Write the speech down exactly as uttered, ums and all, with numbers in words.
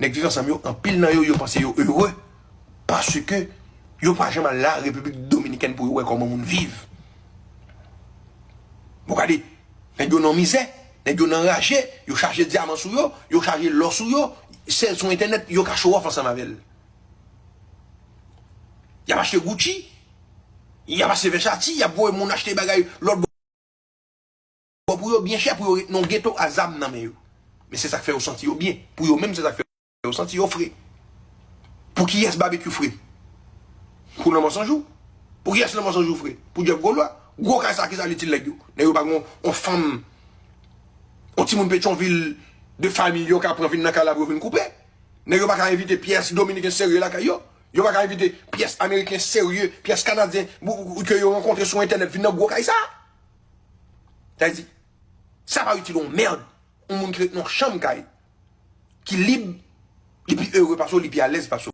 Nèg Viv Ansanm yo, anpil nan yo, yo panse yo ere paske yo pa janm al la Repiblik Dominikèn pou yo wè kòman moun viv. Bon, gade, nèg yo nan mizè, nèg yo nan raje, yo chaje dyaman sou yo, yo chaje lò sou yo, se sou entènèt yo ka show off ansanm avè l. Y ap achte Gucci, y ap achte Versace, y ap voye moun achte bagay lòt bò pou yo byen chè, pou yo ret nan geto a zam nan men yo. Men se sa k fè yo santi yo byen. Pou yo menm, se sa k fè yo santi yo fre. Pou kiyès Babekyou fre? Pou Lanmò San Jou? Pou kiyès Lanmò San Jou fre? Pou Jeff Golwa? Gwo kay sa, ki sa l itil nèg yo? Nèg yo pa gen yon, yon fanm, yon timoun Petyonvil de fanmi yo ka pran vin nan kay la pou yo vin koupe. Nèg yo pa ka envite pyès Dominiken serye lakay yo. Yo pa ka envite pyès Ameriken serye, pyès Kanadyen ke yo rankontre sou entènèt vin nan gwo kay sa. Sa vle di, sa pa itil yon mèd. Yon moun ki ret nan yon chanm kay, ki lib, li pi ere pase w, li pi alèz pase w.